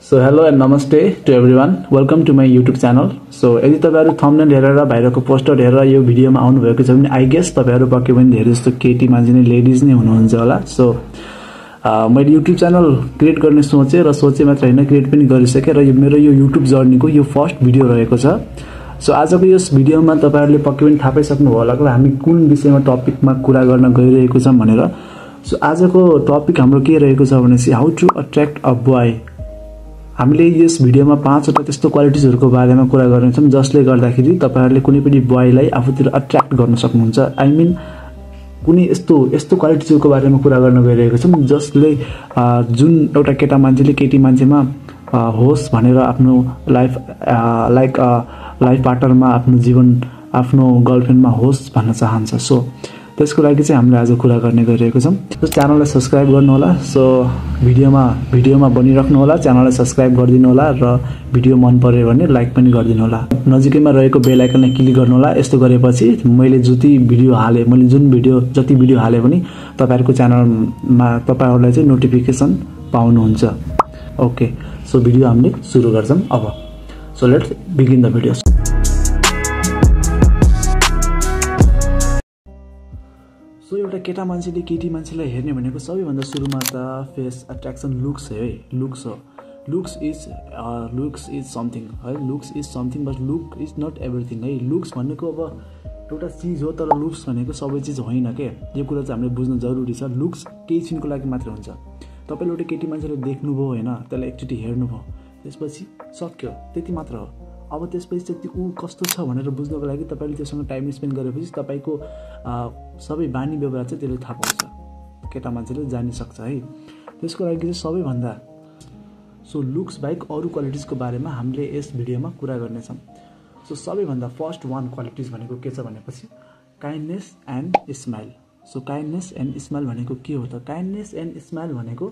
So hello and namaste to everyone. Welcome to my YouTube channel. So यदि तपाईहरु thumbnail हेरेर बाहिरको poster हेरेर यो भिडियोमा आउनु भएको छ भने आई गेस तपाईहरु पक्कै पनि धेरै जस्तो केटी मान्छे नै लेडीज नै हुनुहुन्छ होला. सो मैले YouTube च्यानल क्रिएट गर्ने सोचे मात्र हैन क्रिएट पनि गरिसके र यो मेरो यो YouTube जर्नीको यो फर्स्ट भिडियो रहेको छ. सो आजको यस भिडियोमा तपाईहरुले पक्कै पनि थाहा पाइसक्नु होला कि हामी कुन विषयमा टपिकमा कुरा गर्न गइरहेको छौं भनेर. सो आजको टपिक हाम्रो के रहेको छ भनेसी how to attract a boy. हामीले यस भिडियोमा 5 वटा त्यस्तो क्वालिटिजहरुको बारेमा कुरा गर्नेछौं जसले गर्दाखेरि तपाईहरुले कुनै पनि बोयलाई आफूतिर अट्र्याक्ट गर्न सक्नुहुन्छ. आई मीन कुनै यस्तो क्वालिटिजहरुको बारेमा कुरा गर्न गइरहेको छौं जसले जुन एउटा केटा मान्छेले केटी मान्छेमा होस् भनेर आफ्नो लाइफ पार्टनरमा आफ्नो जीवन आफ्नो गर्लफ्रेन्डमा होस् भन्न चाहन्छ. सो त्यसको लागि चाहिँ हामीले आज कुरा गर्ने गरिरहेको छौं. सो च्यानललाई सब्स्क्राइब गर्नु होला. सो भिडियोमा बनिराख्नु होला. च्यानललाई सब्स्क्राइब गरिदिनु होला र भिडियो मन पर्यो भने लाइक पनि गरिदिनु होला. नजिकैमा रहेको बेल आइकनलाई क्लिक गर्नु होला. यस्तो गरेपछि मैले जति भिडियो हाले जति भिडियो हाले पनि तपाईहरुको च्यानलमा तपाईहरुलाई चाहिँ नोटिफिकेसन पाउनुहुन्छ. ओके, सो भिडियो हामीले सुरु गर्छौं अब. So let's begin the video. So एउटा केटा मान्छेले केटी मान्छेलाई हेर्ने भनेको सबैभन्दा सुरुमा त फेस अट्र्याक्सन लुक्स है. लुक्स इज समथिङ है. Looks is something but look is not everything है. लुक्स भनेको अब एउटा चीज हो तर लुक्स भनेको सबै चीज होइन के. यो कुरा चाहिँ हामीले बुझ्न जरुरी छ. लुक्स केही छिनको लागि मात्र हुन्छ. तपाईले एउटा केटी मान्छेले देख्नुभयो हैन, त्यसलाई एकचोटी हेर्नुभयो, त्यसपछि सक्यो, त्यति मात्र हो. अब त्यसपछि चाहिँ ऊ कस्तो छ भनेर बुझ्नको लागि तपाईले त्यससँग टाइम स्पेन्ड गरेपछि तपाईको सबै बानी व्यवहार चाहिँ त्यसले थाहा पाउँछ. केटा मान्छेले जानि सक्छ है. त्यसको लागि चाहिँ सबैभन्दा सो लुक्स बाहेक अरु क्वालिटिजको बारेमा हामीले यस भिडियोमा कुरा गर्ने छौं. सो सबैभन्दा फर्स्ट वान क्वालिटिज भनेको के छ भनेपछि kindness and smile. So kindness and smile भनेको के हो त? काइन्डनेस एन्ड स्माइल भनेको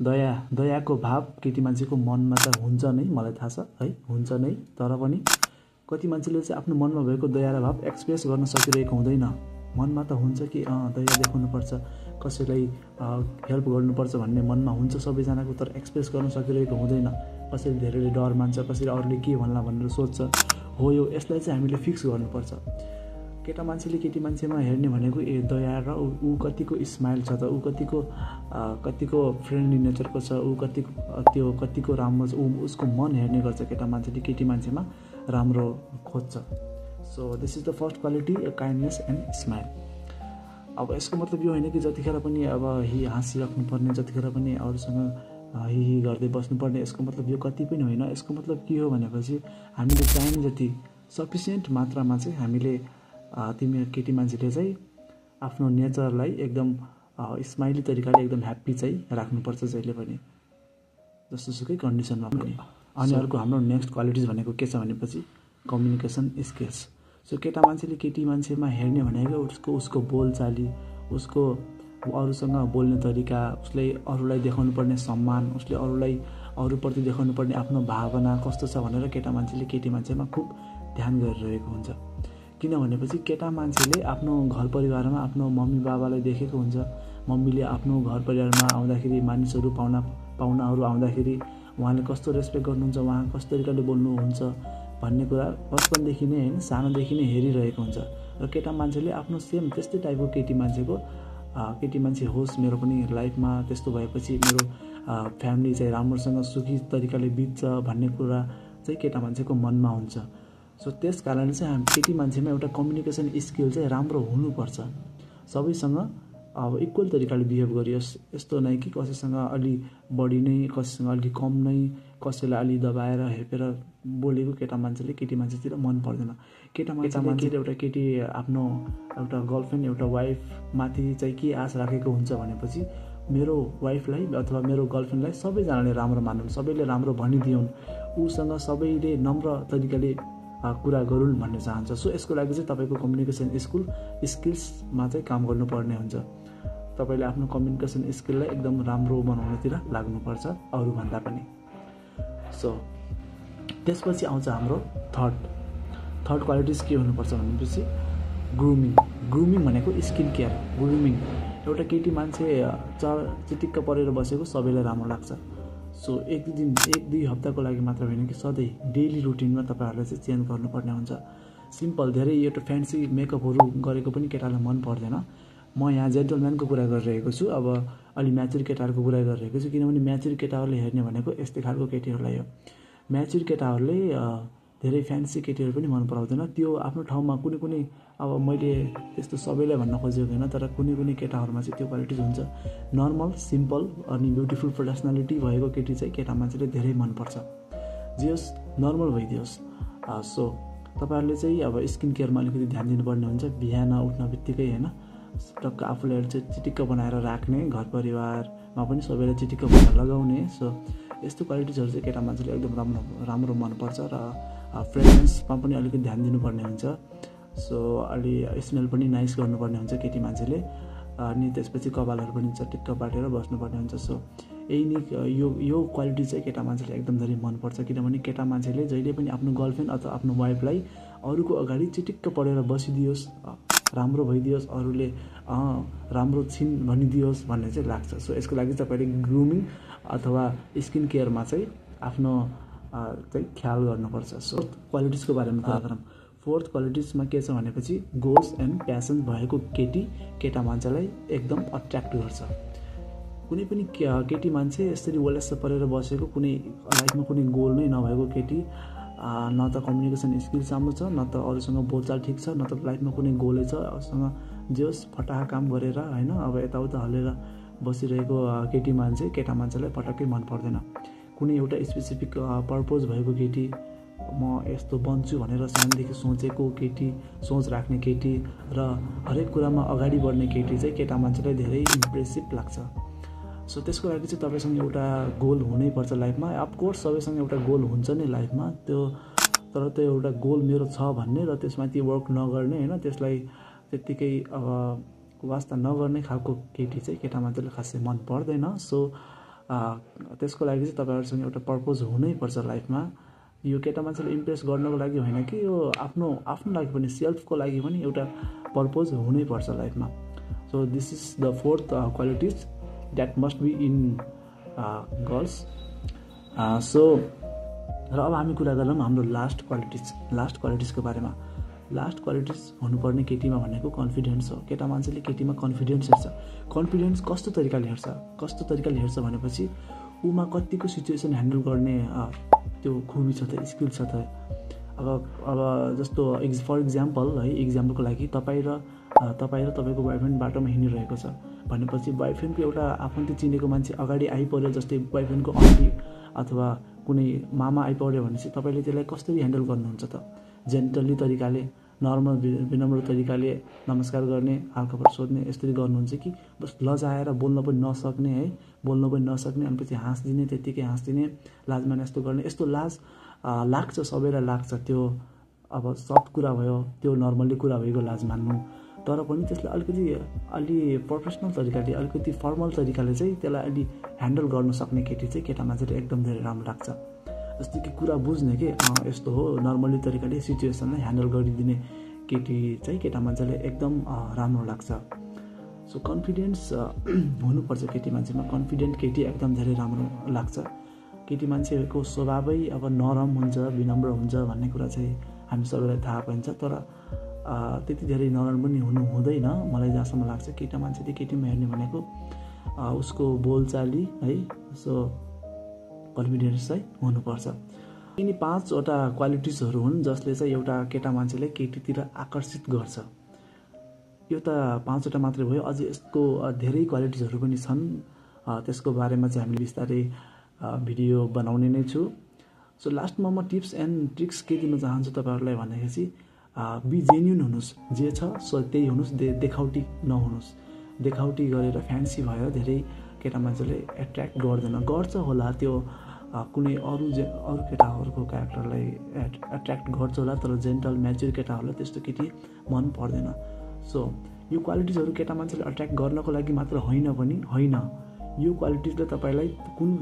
दयाको भाव केटी मान्छेको मनमा त हुन्छ नै, मलाई थाहा छ है, हुन्छ नै. तर पनि कति मान्छेले चाहिँ आफ्नो मनमा भएको दया र भाव एक्सप्रेस गर्न सकिरहेको हुँदैन. मनमा त हुन्छ कि दया देखाउनु पर्छ, कसैलाई हेल्प गर्नुपर्छ भन्ने मनमा हुन्छ सबैजनाको, तर एक्सप्रेस गर्न सकिरहेको हुँदैन. कसैले धेरैले डर मान्छ, कसैले अरूले के भन्ला भनेर सोच्छ. हो यो यसलाई चाहिँ हामीले फिक्स गर्नुपर्छ. केटा मान्छेले केटी मान्छेमा हेर्ने भनेको दया र ऊ कतिको स्माइल छ त, ऊ कतिको फ्रेन्डली नेचरको छ, ऊ कतिको राम्रो छ, उसको मन हेर्ने गर्छ. केटा मान्छेले केटी मान्छेमा राम्रो खोज्छ. So this is the first quality, kindness and smile. अब यसको मतलब यो होइन कि जतिखेर पनि अब हाँसिराख्नु पर्ने, जतिखेर पनि अरूसँग हि गर्दै बस्नुपर्ने. यसको मतलब यो कति पनि होइन. यसको मतलब के हो भनेपछि हामीले चाहिने जति सफिसियन्ट मात्रामा चाहिँ हामीले तिमी केटी मान्छेले चाहिँ आफ्नो नेचरलाई एकदम स्माइली तरिकाले एकदम ह्याप्पी चाहिँ राख्नुपर्छ जहिले पनि, जस्तोसुकै कन्डिसनमा पनि. अनि अर्को हाम्रो नेक्स्ट क्वालिटिज भनेको के छ भनेपछि कम्युनिकेसन स्किल्स. सो केटा मान्छेले केटी मान्छेमा हेर्ने भनेको उसको बोलचाली, उसको अरूसँग बोल्ने तरिका, उसले अरूलाई देखाउनु पर्ने सम्मान, उसले अरूप्रति देखाउनु पर्ने आफ्नो भावना कस्तो छ भनेर केटा मान्छेले केटी मान्छेमा खुब ध्यान गरिरहेको हुन्छ. किनभनेपछि केटा मान्छेले आफ्नो घर परिवारमा आफ्नो मम्मी बाबालाई देखेको हुन्छ. मम्मीले आफ्नो घर परिवारमा आउँदाखेरि मानिसहरू पाहुनाहरू आउँदाखेरि उहाँले कस्तो रेस्पेक्ट गर्नुहुन्छ, उहाँ कस्तो तरिकाले बोल्नुहुन्छ भन्ने कुरा बचपनदेखि नै हैन, सानोदेखि नै हेरिरहेको हुन्छ. र केटा मान्छेले आफ्नो सेम त्यस्तै टाइपको केटी मान्छे होस् मेरो पनि लाइफमा, त्यस्तो भएपछि मेरो फ्यामिली चाहिँ राम्रोसँग सुखी तरिकाले बित्छ भन्ने कुरा चाहिँ केटा मान्छेको मनमा हुन्छ. सो त्यस कारणले चाहिँ हामी केटी मान्छेमा एउटा कम्युनिकेसन स्किल चाहिँ राम्रो हुनुपर्छ. सबैसँग अब इक्वल तरिकाले बिहेभ गरियोस्. यस्तो नै कि कसैसँग अलि बढी नै, कसैसँग अलि कम नै, कसैलाई अलि दबाएर हेपेर बोलेको केटा मान्छेले केटी मान्छेतिर मन पर्दैन. केटा मान्छेले एउटा केटी आफ्नो एउटा गर्लफ्रेन्ड एउटा वाइफ माथि चाहिँ के आश राखेको हुन्छ भनेपछि मेरो वाइफलाई अथवा मेरो गर्लफ्रेन्डलाई सबैजनाले राम्रो मानुन्, सबैले राम्रो भनिदिउन्, उसँग सबैले नम्र तरिकाले कुरा गरून् भन्ने चाहन्छ. सो यसको लागि चाहिँ तपाईको कम्युनिकेसन स्किल्समा चाहिँ काम गर्नुपर्ने हुन्छ. तपाईले आफ्नो कम्युनिकेसन स्किललाई एकदम राम्रो बनाउनतिर लाग्नुपर्छ अरूभन्दा पनि. सो त्यसपछि आउँछ हाम्रो थर्ड क्वालिटिज के हुनुपर्छ भनेपछि ग्रुमिङ भनेको स्किन केयर. ग्रुमिङ एउटा केटी मान्छे चिटिक्क परेर बसेको सबैलाई राम्रो लाग्छ. सो एक दुई हप्ताको लागि मात्र होइन कि सधैँ डेली रुटिनमा तपाईँहरूले चाहिँ चेन्ज गर्नुपर्ने हुन्छ। सिम्पल धेरै एउटा फ्यान्सी मेकअपहरू गरेको पनि केटालाई मन पर्दैन। म यहाँ जेन्टलम्यानको कुरा गरिरहेको छु, अब अलि म्याच्युर केटाहरूको कुरा गरिरहेको छु, किनभने म्याच्युर केटाहरूले हेर्ने भनेको यस्तै खालको केटीहरूलाई हो। म्याच्युर केटाहरूले धेरै फ्यान्सी केटीहरू पनि मन पराउँदैन। त्यो आफ्नो ठाउँमा कुनै अब मैले त्यस्तो सबैलाई भन्न खोजेको होइन, तर कुनै केटाहरूमा चाहिँ त्यो क्वालिटिज हुन्छ। नर्मल सिम्पल अनि ब्युटिफुल पर्सनालिटी भएको केटी चाहिँ केटा मान्छेले धेरै मनपर्छ। जे होस् नर्मल भइदियोस्। सो तपाईँहरूले चाहिँ अब स्किन केयरमा अलिकति ध्यान दिनुपर्ने हुन्छ। बिहान उठ्न बित्तिकै होइन टक्क आफूलाई चाहिँ चिटिक्क बनाएर राख्ने, घर परिवारमा पनि सबैलाई चिटिक्क बनाएर लगाउने। सो यस्तो क्वालिटिजहरू चाहिँ केटा मान्छेले एकदम राम्रो मनपर्छ। र फ्रेग्रेन्समा पनि अलिकति ध्यान दिनुपर्ने हुन्छ। सो अलि स्मेल पनि नाइस गर्नुपर्ने हुन्छ केटी मान्छेले। अनि त्यसपछि कपालहरू पनि चटिक्क बाटेर बस्नुपर्ने हुन्छ। सो यही नै यो क्वालिटी चाहिँ केटा मान्छेले एकदम धेरै मनपर्छ, किनभने केटा मान्छेले जहिले पनि आफ्नो गर्लफ्रेन्ड अथवा आफ्नो वाइफलाई अरूको अगाडि चिटिक्क परेर बसिदियोस्, राम्रो भइदियोस्, अरूले राम्रो छिन् भनिदियोस् भन्ने चाहिँ लाग्छ। सो यसको लागि तपाईँले ग्रुमिङ अथवा स्किन केयरमा चाहिँ आफ्नो चाहिँ ख्याल गर्नुपर्छ। सो क्वालिटिजको बारेमा कुरा गरौँ। फोर्थ क्वालिटिजमा के छ भनेपछि गोल्स एन्ड प्यासन भएको केटा मान्छेलाई एकदम अट्र्याक्ट गर्छ। कुनै पनि केटी मान्छे यसरी वलस्स परेर बसेको, कुनै लाइफमा कुनै गोल नै नभएको केटी, न त कम्युनिकेसन स्किल्स राम्रो छ, न त अरूसँग बोलचाल ठिक छ, न त लाइफमा कुनै गोलै छ, अरूसँग जे होस् फटाहा काम गरेर होइन अब यताउता हलेर बसिरहेको केटा मान्छेलाई पटक्कै मन पर्दैन। कुनै एउटा स्पेसिफिक पर्पोज भएको केटी, म यस्तो बन्छु भनेर सानोदेखि सोचेको केटी, सोच राख्ने केटी र हरेक कुरामा अगाडि बढ्ने केटी चाहिँ केटा मान्छेलाई धेरै इम्प्रेसिभ लाग्छ। सो त्यसको लागि चाहिँ तपाईँसँग एउटा गोल हुनैपर्छ लाइफमा। अफकोर्स सबैसँग एउटा गोल हुन्छ नै लाइफमा, तर त्यो एउटा गोल मेरो छ भन्ने र त्यसमाथि वर्क नगर्ने होइन, त्यसलाई त्यत्तिकै अब वास्ता नगर्ने खालको केटी चाहिँ केटा मान्छेले खासै मन पर्दैन। सो त्यसको लागि चाहिँ तपाईँहरूसँग एउटा पर्पोज हुनैपर्छ लाइफमा। यो केटा मान्छेले इम्प्रेस गर्नको लागि होइन कि यो आफ्नो लागि पनि, सेल्फको लागि पनि एउटा पर्पोज हुनैपर्छ लाइफमा। So this is the fourth qualities that must be in girls. So र अब हामी कुरा गरौँ हाम्रो लास्ट क्वालिटिजको बारेमा। लास्ट क्वालिटिज हुनुपर्ने केटीमा भनेको कन्फिडेन्स हो। केटा मान्छेले केटीमा कन्फिडेन्स हेर्छ। कन्फिडेन्स कस्तो तरिकाले हेर्छ भनेपछि उमा कतिको सिचुएसन ह्यान्डल गर्ने त्यो खुबी छ त, स्किल छ त। अब जस्तो फर इक्जाम्पल है, इक्जाम्पलको लागि तपाईँ र तपाईँको बोयफ्रेन्ड बाटोमा हिँडिरहेको छ भनेपछि बोयफ्रेन्डको एउटा आफन्ती चिनेको मान्छे अगाडि आइपऱ्यो, जस्तै बोयफ्रेन्डको आन्टी अथवा कुनै मामा आइपऱ्यो भनेपछि तपाईँले त्यसलाई कसरी ह्यान्डल गर्नुहुन्छ त? जेन्टल्ली तरिकाले, नर्मल विनम्र तरिकाले नमस्कार गर्ने, हालखबर सोध्ने, यसरी गर्नुहुन्छ कि बस लजाएर बोल्न पनि नसक्ने अनि पछि हाँस्दिने, त्यत्तिकै हाँस्दिने, लाजमा यस्तो गर्ने? यस्तो लाज लाग्छ, सबैलाई लाग्छ। त्यो अब सफ्ट कुरा भयो, त्यो नर्मल्ली कुरा भएको लाज मान्नु। तर पनि त्यसलाई अलि प्रोफेसनल तरिकाले, अलिकति फर्मल तरिकाले चाहिँ त्यसलाई अलि ह्यान्डल गर्न सक्ने केटी चाहिँ केटा मान्छेले एकदम धेरै राम्रो लाग्छ। जस्तै कि कुरा बुझ्ने के यस्तो हो, नर्मली तरिकाले सिचुएसनलाई ह्यान्डल गरिदिने केटी चाहिँ केटा मान्छेले एकदम राम्रो लाग्छ। सो कन्फिडेन्स हुनुपर्छ केटी मान्छेमा। कन्फिडेन्ट केटी एकदम धेरै राम्रो लाग्छ। केटी मान्छेको स्वभावै अब नरम हुन्छ, विनम्र हुन्छ भन्ने कुरा चाहिँ हामी सबैलाई थाहा पाइन्छ। तर त्यति धेरै नरम पनि हुँदैन मलाई जहाँसम्म लाग्छ। केटा मान्छेले केटीमा हेर्ने भनेको उसको बोलचाली है। सो कन्फिडेन्स चाहिँ हुनुपर्छ। यिनी 5वटा क्वालिटिजहरू हुन् जसले चाहिँ एउटा केटा मान्छेले केटीतिर आकर्षित गर्छ। यो त 5वटा मात्रै भयो, अझै यसको धेरै क्वालिटिजहरू पनि छन्। त्यसको बारेमा चाहिँ हामीले बिस्तारै भिडियो बनाउने नै छु। सो लास्टमा म टिप्स एन्ड ट्रिक्स के दिन चाहन्छु तपाईँहरूलाई भनेपछि बी जेन्युन हुनुहोस्, जे छ सो त्यही हुनुहोस्, देखाउटी नहुनुहोस्। देखाउटी गरेर फ्यान्सी भएर धेरै केटा मान्छेले एट्र्याक्ट गर्छ होला, त्यो कुनै अरू केटाहरूको क्यारेक्टरलाई एट्र्याक्ट गर्छ होला, तर जेन्टल म्याच्युर केटाहरूलाई त्यस्तो केटी मन पर्दैन। सो यो क्वालिटिजहरू केटा मान्छेले एट्र्याक्ट गर्नको लागि मात्र होइन, यो क्वालिटिजले तपाईँलाई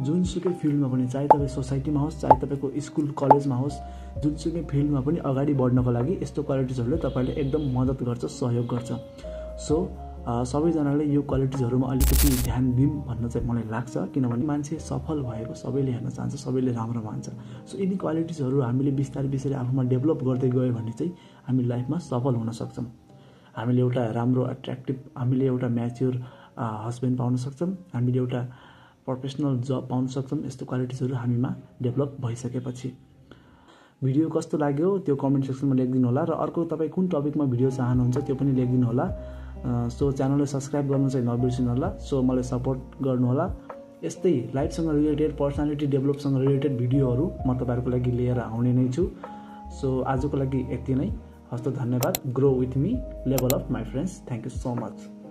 जुनसुकै फिल्डमा पनि, चाहे तपाईँ सोसाइटीमा होस्, चाहे तपाईँको स्कुल कलेजमा होस्, जुनसुकै फिल्डमा पनि अगाडि बढ्नको लागि यस्तो क्वालिटिजहरूले तपाईँलाई एकदम मद्दत गर्छ, सहयोग गर्छ। सो सबैजनाले यो क्वालिटिजहरुमा अलिकति ध्यान दिउँ भन्न चाहिँ मलाई लाग्छ किनभने मान्छे सफल भएको सबैले हेर्न चाहन्छ सबैले राम्रो मान्छ सो यिनी क्वालिटिजहरु हामीले बिस्तारै बिस्तारै आफूमा डेभलप गर्दै गयो भने चाहिँ हामी लाइफमा सफल हुन सक्छौं हामीले एउटा राम्रो अट्र्याक्टिभ हामीले एउटा म्याच्योर हस्बेन्ड पाउन सक्छौं हामीले एउटा प्रोफेसनल जब पाउन सक्छौं यस्तो क्वालिटिजहरु हामीमा डेभलप भइसकेपछि भिडियो कस्तो लाग्यो त्यो कमेन्ट सेक्सनमा लेखिदिनु होला र अर्को तपाई कुन टपिकमा भिडियो चाहनुहुन्छ त्यो पनि लेखिदिनु होला सो च्यानललाई सब्स्क्राइब गर्नु चाहिँ नबिर्सिनु होला सो मलाई सपोर्ट गर्नु होला यस्तै लाइफसँग रिलेटेड पर्सनालिटी डेभलपसँग रिलेटेड भिडियोहरु म तपाईहरुको लागि लिएर आउने नै छु सो आजको लागि यति नै हस्त धन्यवाद grow with me level of my friends thank you so much